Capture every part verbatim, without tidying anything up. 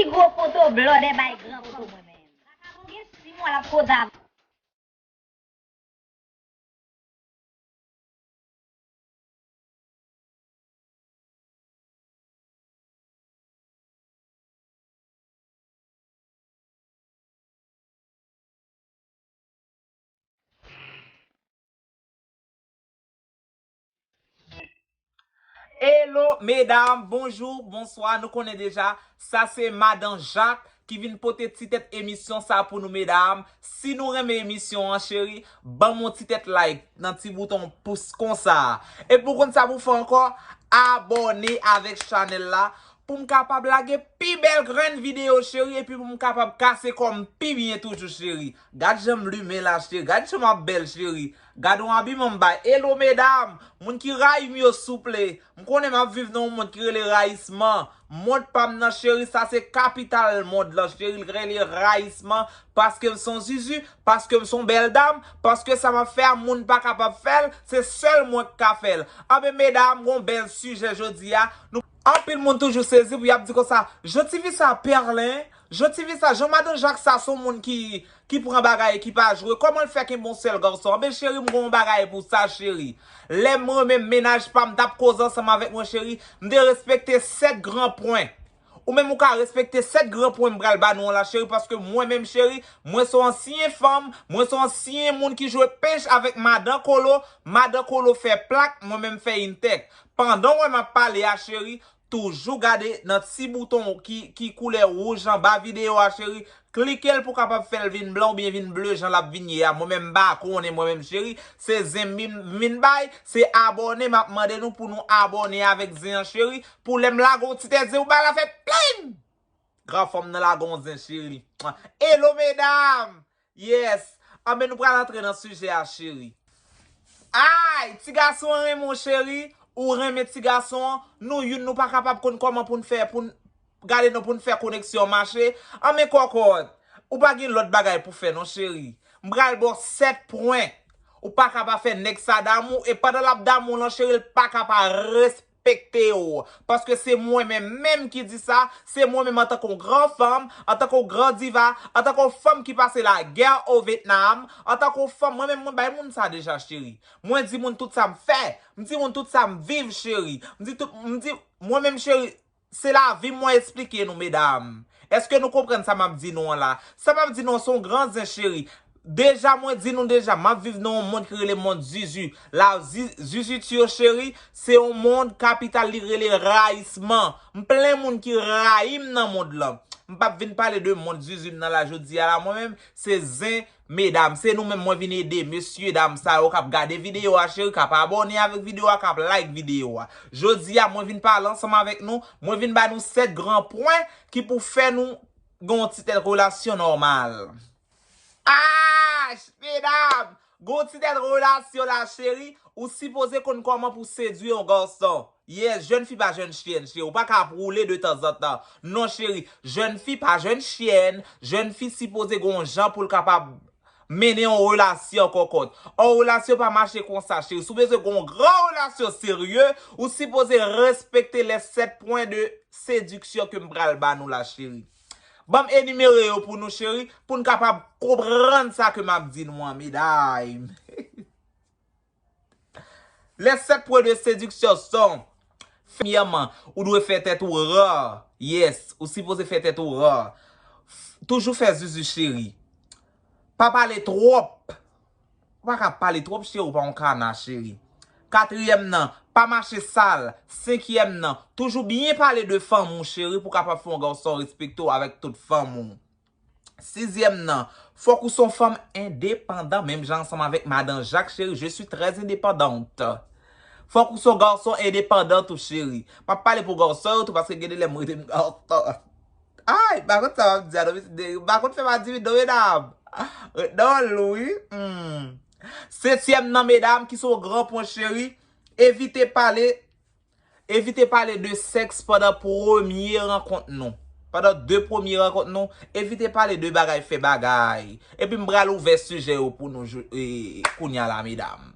Pi gwo foto blòdè bay gran foto mwen menm. Sa ka bon gen sis mwa l ap koze avè m. Hello, medam, bonjou, bonswa. Nou konnen deja, sa se Madan Jak ki vin pote ti tèt emisyon sa pou nou, medam. Si nou renmen emisyon an, cheri, ban m yon ti tèt like nan ti bouton pous konsa. Epi ou konn sa pou fè ankò, abòne avèk chanèl la pou m kapab lage pi bèl grenn videyo, cheri, epi pou m kapab kase kò m pi byen toujou, cheri. Gad jan m limen la, cheri. Gad jan m ap bèl, cheri. Gad yon abiman m bay. Hello, medam! Moun ki rayi m yo, souple. M konnen m ap viv nan yon mond ki rele rayisman. Mond pa m nan, cheri, sa se kapital mond lan, cheri. L rele rayisman paske m se yon zizi, paske m se yon bèl dam, paske sa m ap fè a, moun pa kapab fè l, se sèl mwen k ka fè l. Anben, medam, gon bèl sijè jodi a. Nou, anpil moun toujou sezi pou y ap di konsa, jan tifi sa pèlen, jan tifi sa, jan madan Jak sa se yon moun ki, ki pran bagay, ki pa jwe. Kòman l fè kenbe yon sèl gason? Anben, cheri, m gon yon bagay pou sa, cheri. Lè m renmen mennaj pa m t ap koze ansanm avèk mwen, cheri, m te respekte sèt gran pwen. Ou menm ou ka respekte sèt gran pwen m pral ba nou an la, cheri, paske mwen menm, cheri, mwen se yon ansyen fanm, mwen se yon ansyen moun ki jwe pech avèk madan Kolo, madan Kolo fè plak, mwen menm fè intèk. Pandan w wè m ap pale a, cheri, toujou gade nan ti bouton ki, ki koulè wouj anba videyo a, cheri. Klike l pou w kapab fè l vin blan oubyen vin ble jan l ap vin ye a. Mwen menm m pa konnen mwen menm, cheri. Se zen m vin, vin bay, se abòne m ap mande nou pou nou abòne avèk zen an, cheri. Pou lè m lage yon ti tèt zen pou bagay la fè pling! Granfòm nan lage yon zen, cheri. Hello, medam! Yes! Anben, nou pral antre nan sijè a, cheri. Ay! Ti gason an renmen w, cheri. Ou renmen ti gason an. Nou youn, nou pa kapab konn kòman pou n fè, pou n gade non, pou n fè koneksyon mache. Anben, kòkòt, ou pa gen lòt bagay pou fè non, cheri. M pral ba w sèt pwen. Ou pa ka pa fè nèg sa damou. E pandan l ap damou w lan, cheri, l pa ka pa respekte w. Paske se mwen menm menm ki di sa. Se mwen menm antanke yon gran fanm, antanke yon gran diva, antanke yon fanm ki pase lagè o Vyetnam, antanke yon fanm, mwen menm mwen bay moun sa deja, cheri. Mwen di moun tout sa m fè. M di moun tout sa m viv, cheri. M di tout, m di, mwen menm, cheri, se lavi m mwen eksplike nou, medam. Èske nou konprann sa m ap di nou an la? Sa m ap di nou an se yon gran zen, cheri. Deja, mwen di nou deja, m ap viv nan yon mond ki rele mond zizi. La zi-, ziziti yo, cheri, se yon mond kapital li rele rayisman. M plen moun ki rayi m nan mond lan. M p ap vin pale de mond zizi m nan la jodi a la, mwen menm, se zen, medam, se nou menm mwen vin ede, mesye dam sa yo k ap gade videyo a, cheri, k ap abòne avèk videyo a, k ap like videyo a. Jodi a, mwen vin pale ansanm avèk nou, mwen vin ba nou sèt gran pwen ki pou fè nou gen yon ti tèt relasyon nòmal. Ah, medam, gen yon ti tèt relasyon la, cheri, ou sipoze konn kòman pou sedwi yon gason. Yes, jèn fi pa jèn chyèn, cheri. Ou pa ka ap woule de tanzantan. Non, cheri. Jèn fi pa jèn chyèn. Jèn fi sipoze gen yon jan pou l kapab mennen yon relasyon kòkòt. Yon relasyon pa mache konsa, cheri. Si w bezwen gen yon gran relasyon serye, ou sipoze respekte lè sèt pwen de sediksyon ke m pral ba nou la, cheri. Ban m enimere yo pou nou, cheri, pou n kapab konprann sa ke m ap di nou an, medam. Les sèt pwen de sediksyon son, premyèman, ou dwe fè tèt ou ra. Yes, ou sipoze fè tèt ou ra. Toujou fè zuzu, cheri. Pa pale twòp. Ou pa ka pale twòp, cheri, ou pa yon kana, cheri. Katriyèm nan, pa mache sal. Senkyèm nan, toujou byen pale de fanmi w, cheri, pou w kapab fè yon gason respekte w avèk tout fanmi w. Sizyèm nan, fòk ou se yon fanm endepandan, menm jan ansanm avèk madan Jak, cheri, je suis très indépendante. Fòk ou se yon gason endepandan tou, cheri. M ap pale pou gason yo tou, paske gen de lè m rete m gason. Ay, m pa konn sa m ap di a, non, mesye, m pa konn fè m a di wi, non, medam. Ret nan wòl nou, wi. Hmm. Setyèm nan, medam, ki se yon gran pwen, cheri, evite pale Evite pale de sèks pandan premye rankont nou. Pandan de premye rankont nou, evite pale de bagay fè bagay. Epi m pral ouvè sijè yo pou nou jou-, e, kounye a la, medam.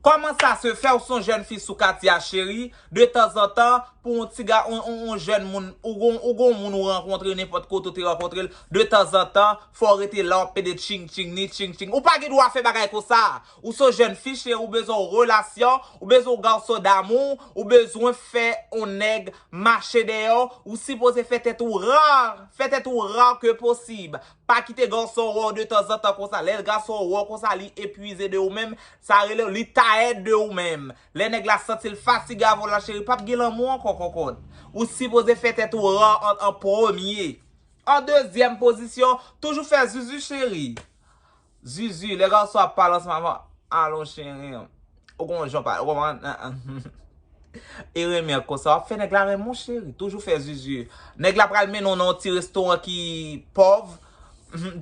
Comment ça se fait ou se yon jèn fi sou Katia cheri, de tanzantan, pou yon ti ga, yon, yon, yon jèn moun, ou gon, ou gon moun ou rankontre, nenpòt kote ou te rankontre l, de tanzantan, fò w rete la, w ap pede tching tching, ni tching tching. Ou pa gen dwa fè bagay konsa. Ou se yon jèn fi cheri, ou bezwen yon relasyon, ou bezwen yon gason damou, ou bezwen fè yon nèg mache dèyè w, ou sipoze fè tèt ou ra, fè tèt ou ra ke posib. Pa kite gason wè w de tanzantan konsa. Lè gason wè w konsa, li epuize de ou menm, sa rele li tired de ou menm. Lè nèg la santi l fatige avè w la, cheri, p ap gen lanmou ankò, kòkòt. Ou sipoze fè tèt ou ra an, an premye. An dezyèm pozisyon, toujou fè zuzu, cheri. Zuzu, lè gason ap pale ansanm avè w, alon, cheri. Ou konn jan pa, ou konprann? E renmen konsa, w ap fè nèg la renmen w, cheri. Toujou fè zuzu. Nèg la pral mennen w nan yon ti restoran ki pòv.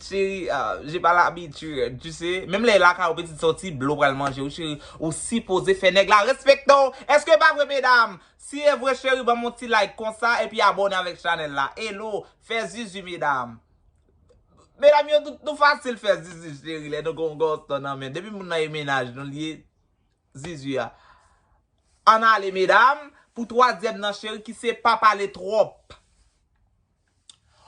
Cheri, ah, j'ai pas l'habitude, tu sais. Menm lè lakay ou, pitit, se yon ti blo pral manje, wi, cheri. Ou sipoze fè nèg la respekte w. Èske pa vre, medam? Si e vre, cheri, ban m yon ti like konsa, epi abòne avèk chanèl la. Hello, fè zuzu, medam. Medam yo, nou, nou fasil fè zuzu, cheri, lè nou gon gason nan men. Depi moun nan e mennaj nou, li ye zuzu a. Ann ale, medam, pou twazyèm nan, cheri, ki se pa pale twòp.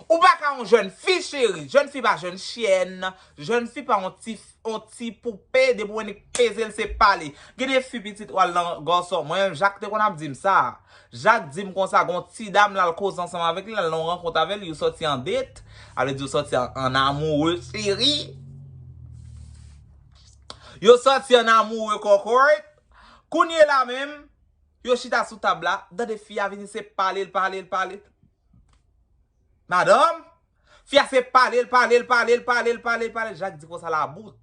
Ou pa ka yon jèn fi, cheri. Jèn fi pa jèn chyèn. Jèn fi pa yon ti, yon ti poupe. Depi w wè nèg peze l, se pale. Gen de fi pitit w al nan gason. Mwen menm, Jak te konn ap di m sa. Jak di m konsa, gon ti dam l al koze ansanm avèk li, l al nan yon rankont avè l, yo sòti an det. A vle di yo sòti an, an amoure, cheri. Yo sòti an amoure, kòkòt. Kounye la menm, yo chita sou tab la, tande fi a vini, se pale l, pale l, pale l. Madanm, fi a se pale l, pale l, pale l, pale l, pale l, pale l. Jak di konsa, labout.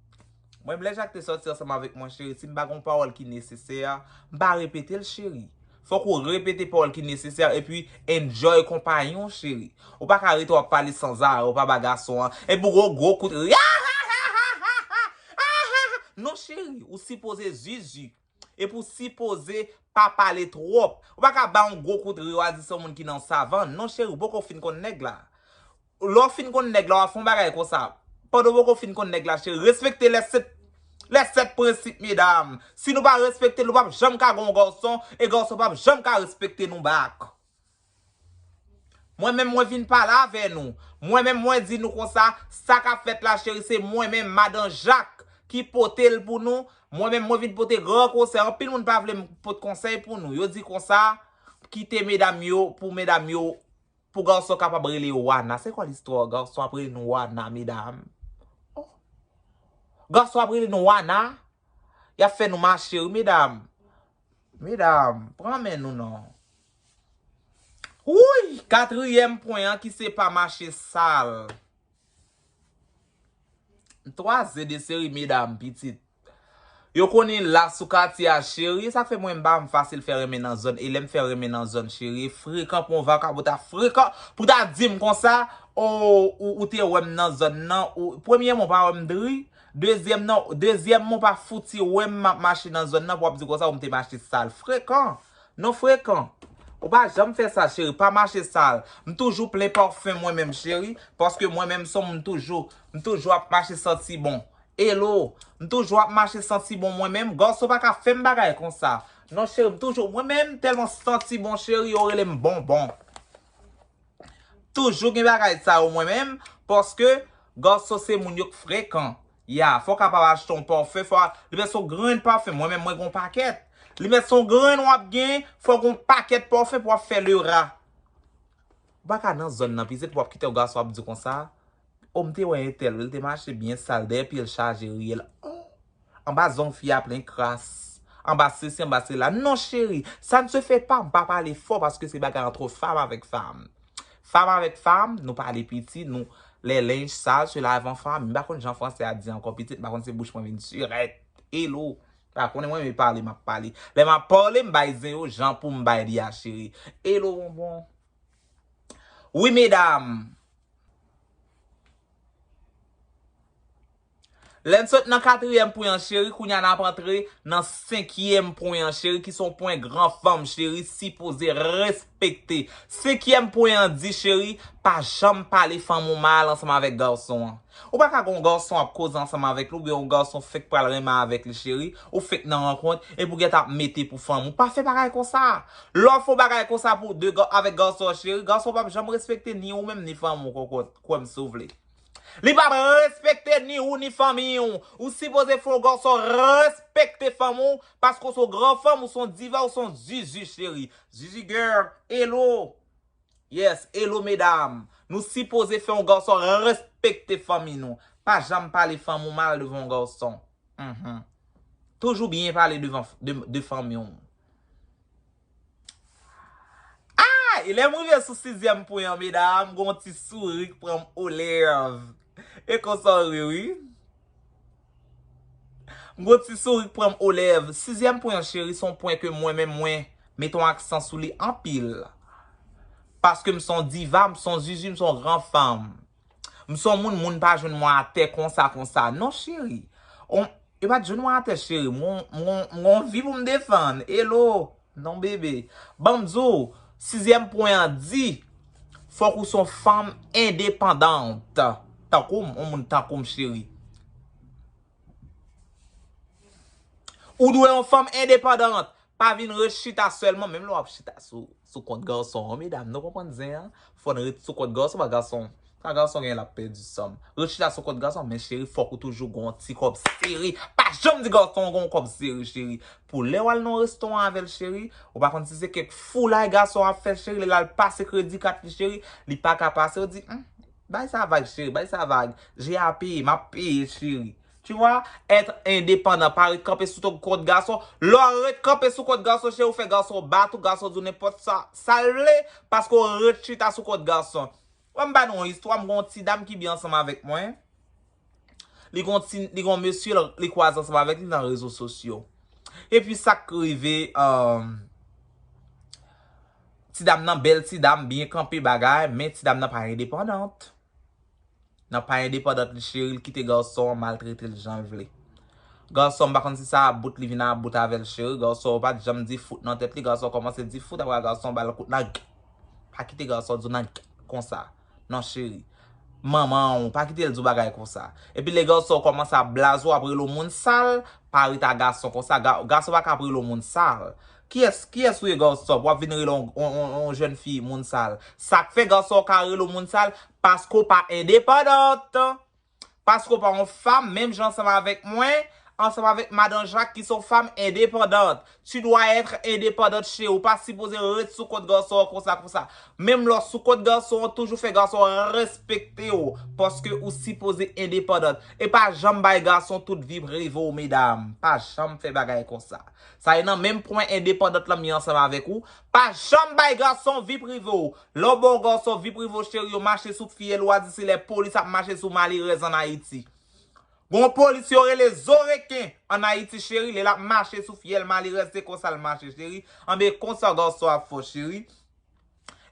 Mwen, lè Jak te sòti ansanm avèk mwen, cheri, si m pa gen yon pawòl ki nesesè, m pa repete l, cheri. Fòk ou repete pawòl ki nesesè, epi enjoy konpayi w, cheri. Ou pa ka rete w ap pale sanzarè, ou pa ba gason an. Epi w gwo, gwo kout ri. Non, cheri, ou sipoze zuzu. Epi w sipoze pa pale twòp. Ou pa ka ba yon gwo kout ri, w a di se yon moun ki nan savann. Non, cheri, ou poko fin konn nèg la. Lè w fin konn nèg la, w a fè yon bagay konsa. Pandan w poko fin konn nèg la, cheri, respekte les sept, les sept prensip, medam. Si nou pa respekte l, nou p ap janm ka gon gason, e gason p ap janm ka respekte nou back. Mwen menm, mwen vin pale avè nou. Mwen menm, mwen di nou konsa, sa k ap fèt la, cheri, se mwen menm, madan Jak, ki pote l pou nou. Mwen menm, mwen vin pote gran konsèy. Anpil moun pa vle m pot konsèy pou nou. Yo di konsa, kite medam yo, pou medam yo, pou gason kapab rele yo Wana. Se kwa listwa? Gason ap rele nou Wana, medam. Oh. Gason ap rele nou Wana. Y ap fè nou mache, wi, medam. Medam, pran men nou non. Wouy! Katriyèm pwen an ki se pa mache sal. Twa ze de seri medam, pitit. Yo konnen la sou katye a, cheri. Sa k fè mwen m pa m fasil fè renmen nan zòn. E lè m fè renmen nan zòn, cheri, e frekan pou yon vakabon ta frekan pou ta di m konsa, o, ou, ou te wè m nan zòn nan. Ou, premyèman, ou pa wè m dri. Dezyèm nan, dezyèmman, ou pa fouti wè m m ap mache nan zòn nan pou w ap di konsa ou m te mache sal. Frekan! Non, frekan! Ou pa janm fè sa, cheri. Pa mache sal. M toujou plen pafen mwen menm, cheri. Paske mwen menm, se yon moun toujou, m toujou ap mache santi bon. Hello! M toujou ap mache santi bon mwen menm. Gason pa ka fè m bagay konsa. Non, cheri, m toujou, mwen menm, tèlman santi bon, cheri, yo rele m bonbon. Toujou gen bagay sa yo mwen menm, paske gason se moun yo k frekan. Ya, fò w kapab achte yon pafen, fò li mèt se yon grenn pafen. Mwen menm, mwen gen yon pakèt. Li mèt se yon grenn w ap gen, fò w gen yon pakèt pafen pou w ap fè le ra. Ou pa ka nan zòn nan, pitit, pou w ap kite yon gason ap di konsa, o, m te wè entèl, wi, l te mache byen sal, dèyè pye l chaje riyèl. Oh! Anba zong fi a plen kras. Anba sesi, anba sela. Non, cheri, ça ne se fait pas. M pa pale fò paske se bagay entre femme avec femme. Femme avec femme, nou pale piti, nou, les linges sales se lavent en famille. M pa konn jan fransè a di ankò, pitit, m pa konn se bouch mwen vin sirèt. Hello. Pa konnen mwen, men pale, m ap pale. Lè m ap pale, m bay zen yo jan pou m bay li a, cheri. Hello, bonbon. Wi, medam. Lè n sot nan katriyèm pwen an, cheri, kounye a n ap antre nan senkyèm pwen an, cheri, ki se yon pwen gran fanm, cheri, sipoze respekte. Senkyèm pwen an di, cheri, pa janm pale fanm ou mal ansanm avèk gason an. Ou pa ka gen yon gason ap koze ansanm avèk li, oubyen yon gason fèk pral renmen avèk li, cheri, ou fèk nan rankont, epi w gentan ap mete pou fanm ou. Pa fè bagay konsa. Lè w fè yon bagay konsa pou de ga-, avèk gason an, cheri, gason an p ap janm respekte ni ou menm ni fanm ou, kokot, kwè m si w vle. Li p ap respekte ni ou ni fanmi w. Ou sipoze fè yon gason respekte fanm ou, paske w se yon gran fanm, ou se yon diva, ou se yon zizi, cheri. Zizi girl, hello. Yes, hello medam. Nou sipoze fè yon gason respekte fanmi nou. Pa janm pale fanm ou mal devan yon gason. Mhm. Toujou byen pale devan, de, de fanmi w. Ah! E lè m rive sou sizyèm pwen an, medam, m gon ti souri k pran m o lèv. E konsa w ri, wi. M gon ti souri k pran m o lèv. Sizyèm pwen an, cheri, se yon pwen ke mwen menm mwen mete yon aksan sou li anpil. Paske m se yon diva, m se yon zizi, m se yon gran fanm. M se yon moun, moun pa jwenn mwen atè konsa, konsa. Non, cheri. On, yo pa t jwenn mwen atè, cheri. M gon, m gon, m gon vi pou m defann. Hello. Non, bebe. Ban m di w, sizyèm pwen an di, fòk ou se yon fanm endepandant. Tankou m, yon moun tankou m, cheri. Ou dwe yon fanm endepandant. Pa vin ret chita sèlman, menm lè w ap chita sou, sou kont gason an, medam, nou konprann zen an? Fò n ret sou kont gason, pa gason. Sa gason gen l ap pèdi sòm. Ret chita sou kont gason, men cheri, fòk ou toujou gen yon ti kòb sere. Pa janm di gason an gen yon kòb sere, cheri. Pou lè w al nan yon restoran avè l, cheri, ou pa konn si se kèk foulay gason an ap fè, cheri, lè l al pase kredi kat li, cheri, li pa ka pase, ou di, hmm, bay sa vag, cheri, bay sa vag. J A P, m ap peye, cheri. Tu vois, être indépendant, pa ret kanpe sou ton kont gason. Lè w ret kanpe sou kont gason, cheri, ou fè gason bat ou, gason di w nenpòt sa, sa l vle, paske w ret chita sou kont gason. Wè m ba nou yon istwa, m gon ti dam ki byen ansanm avèk mwen. Li gon ti, li gon mesye, li, li kwaze ansanm avèk li nan rezo sosyo. Epi sa k rive, um, ti dam nan bèl ti dam, byen kanpe bagay, men ti dam nan pa endepandant. Nan pa endepandant li, cheri, l kite gason an maltrete l jan l vle. Gason an, m pa konn si sa about li vin about avè l, cheri. Gason an pa t janm di fout nan tèt li. Gason an kòmanse di fout, apre gason an ba l kout nan g. Pa kite gason an di w nan g konsa. Non, cheri. Manman w, pa kite l di w bagay konsa. Epi lè gason an kòmanse ap blaze w, ap rele w moun sal, pa ret a gason konsa. Ga-, gason pa ka ap rele w moun sal. Kiyès, kiyès ou ye, gason? W ap vin rele yon, yon, yon, yon jèn fi moun sal. Sa k fè gason ka rele w moun sal, paske w pa endepandant. Paske w pa yon fanm, menm jan ansanm avèk mwen, ansanm avèk madan Jak ki se yon fanm endepandant. Tu dois être indépendante, cheri. Ou pa sipoze ret sou kont gason an konsa, konsa. Menm lè w sou kont gason an, toujou fè gason an respekte w. Paske ou sipoze endepandant. E pa janm bay gason tout vi prive w, medam. Pa janm fè bagay konsa. Sa e nan menm pwen endepandant lan m ye ansanm avèk ou. Pa janm bay gason vi prive w. Lè w ba yon gason vi prive w, cheri, yo mache sou fyèl ou a di se lè polis ap mache sou malerèz ann Ayiti. Gon polis yo rele zoreken ann Ayiti, cheri, lè l ap mache sou fyèl malerèz, se konsa l mache, cheri. Anben, konsa gason ap fè w, cheri.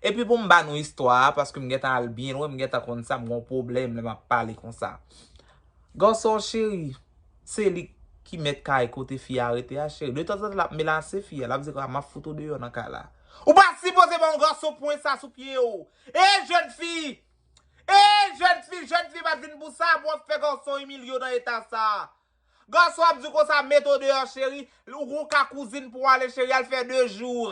Epi pou m ba nou istwa a, paske m gentan al byen lwen, m gentan konn sa, m gon pwoblèm lè m ap pale konsa. Gason, cheri, se li ki mèt kay kote fi a rete a, cheri. Detanzantan, l ap menase fi a, l ap di, "M ap fout ou deyò nan kay la." Ou pa sipoze ba yon gason pwen sa sou pye w. E jèn fi! E jèn fi, jèn fi pa t vin pou sa, pou w ap fè gason imilye w nan eta sa. Gason ap di w konsa, "Mete w deyò, cheri, ou gon ka kouzin pou w ale, cheri, al fè de jou."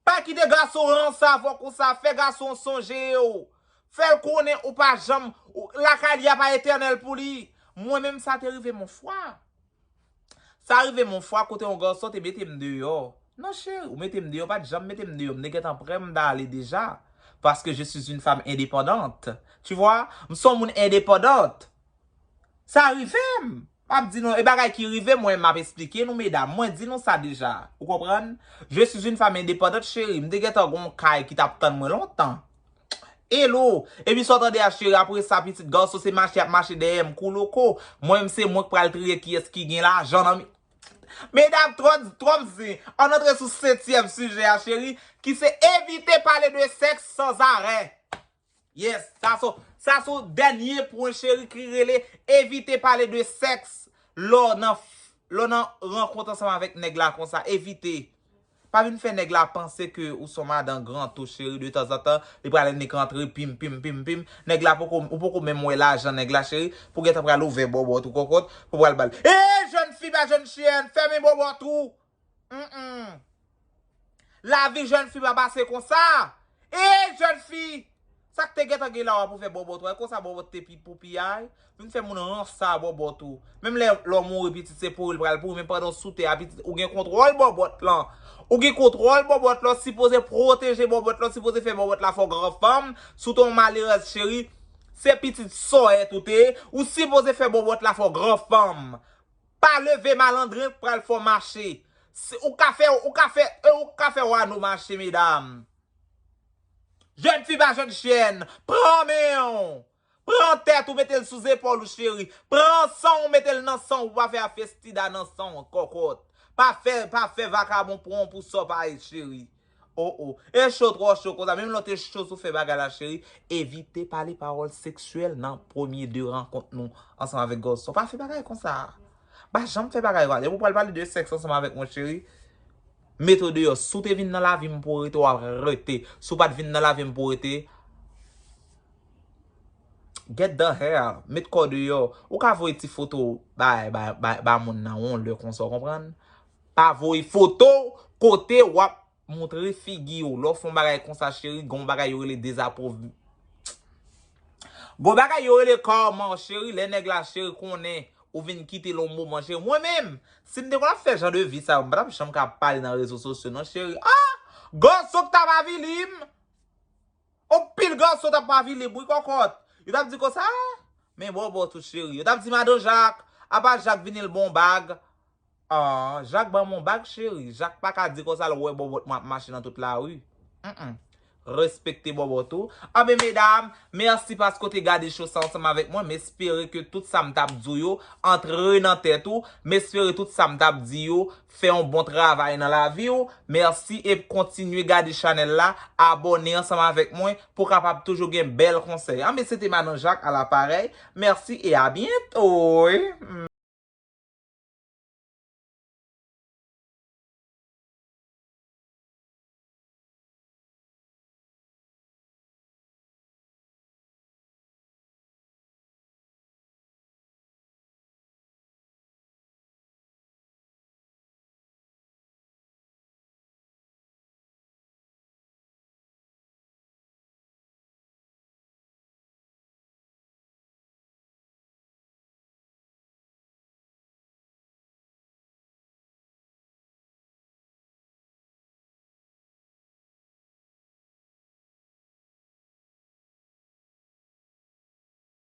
Pa kite gason ranse avè w konsa, fè gason sonje w. Fè l konnen ou pa janm, ou, lakay li a pa etènèl pou li. Mwen menm, sa te rive m yon fwa. Sa rive m yon fwa kote yon gason te mete m deyò. Non, cheri, ou mete m deyò, pa t janm mete m deyò. M te gentan prè, m t ale deja. Paske je suis une femme indépendante. Tu vois? M se yon moun endepandant. Sa rive m. M ap di nou, e bagay ki rive mwen, m ap esplike nou, medam. Mwen di nou sa deja. Ou konprann? Je suis une femme indépendante, cheri. M te gentan gon kay ki t ap tann mwen lontan. Hello. Epi sa w tande a, cheri, apre sa, pitit gason se mache ap mache dèyè m kou loko. Mwen menm se mwen k pral triye kiyès ki gen lajan nan men. Medam, twòp, twòp zen. Ann antre sou setyèm sijè a, cheri, ki se evite pale de sèks sanzarè. Yes, sa so, sa so dènye pwen cheri ki rele evite pale de sèks lè w nan, lè w nan rankont ansanm avèk nèg la konsa. Evite. Pa vin fè nèg la panse ke ou son madan gran tou cheri, de tanzantan li pral annik antre pim pim pim pim. Nèg la poko, ou poko menm wè lajan nèg la cheri, pou gentan pral ouvè bòbòt ou kòkòt, pou pral bal. E jèn fi pa jèn chèn, fèmen bòbòt ou. Mm-mm. Lavi jèn fi pa pase konsa. E jèn fi, sa k te gentan gen la w ap ouvè bòbòt ou, konsa bòbòt te pi pou piyay. Vin fè moun ranse a bòbòt ou. Menm lè lè w mouri pitit se pouri l pral pouri, men pandan w sou tè a pitit ou gen kontwòl bòbòt lan. Ou gen kontwòl bòbòt lan, w sipoze pwoteje bòbòt lan, w sipoze fè bòbòt la fè w gran fanm. Si w te yon malerèz cheri, se pitit sòyèt ou te ye, ou sipoze fè bòbòt la fè w gran fanm. Pa leve malandren pral fè w mache. Si, ou ka fè, ou ka fè, e ou ka fè wano mache, medam. Jèn fi pa jèn chèn, pran men w. Pran tèt ou, mete l sou zepòl ou, cheri. Pran san w, mete l nan san w, pou pa fè afè sida nan san w, kòkòt. Pa fè, pa fè vakabon pran w pou sa w pa ye, cheri. Oh, oh. E cho twò cho konsa. Menm lè w te cho sou fè bagay la, cheri, evite pale pawòl seksyèl nan premye de rankont nou ansanm avèk gason. Pa fè bagay konsa. Pa janm fè bagay konsa. Depi w pral pale de sèks ansanm avèk mwen, cheri, mete w deyò. Si w te vin nan lavi m pou w rete, w ap rete. Si w pa t vin nan lavi m pou w rete, get the hell. Met kò w deyò. Ou ka voye ti foto bay, bay, bay, bay moun nan yon lè konsa, w konprann? Pa voye foto kote w ap montre figi w. Lè w fè yon bagay konsa, cheri, gen yon bagay yo rele dezapwouv. Gen yon bagay yo rele kòman, cheri, lè nèg la, cheri, konnen ou vin kite l yon moman, cheri. Mwen menm, si m te konn ap fè jan de vi sa yo, m pa t ap janm ka pale nan rezo sosyo, non, cheri. Ah! Gason k t ap avili m! Yon pil gason t ap avili m, wi, kòkòt. Yo t ap di konsa, men bòbòt ou, cheri. Yo t ap di madan Jak, apa Jak vini l ba w bag. Ah, Jak ban m yon bag, cheri. Jak pa ka di konsa l wè bòbòt mwen ap mache nan tout lari. Mm-mm. Respekte bòbòt ou. Anben, medam, mèsi paske w te gade cho sa ansanm avèk mwen. M espere ke tout sa m t ap di w yo antre nan tèt ou. M espere tout sa m t ap di yo fè yon bon travay nan lavi w. Mèsi e kontinye gade chanèl la. Abòne ansanm avèk mwen pou w kapab toujou gen bèl konsèy. Anben, se te Madan Jak a laparèy. Mèsi e a byento.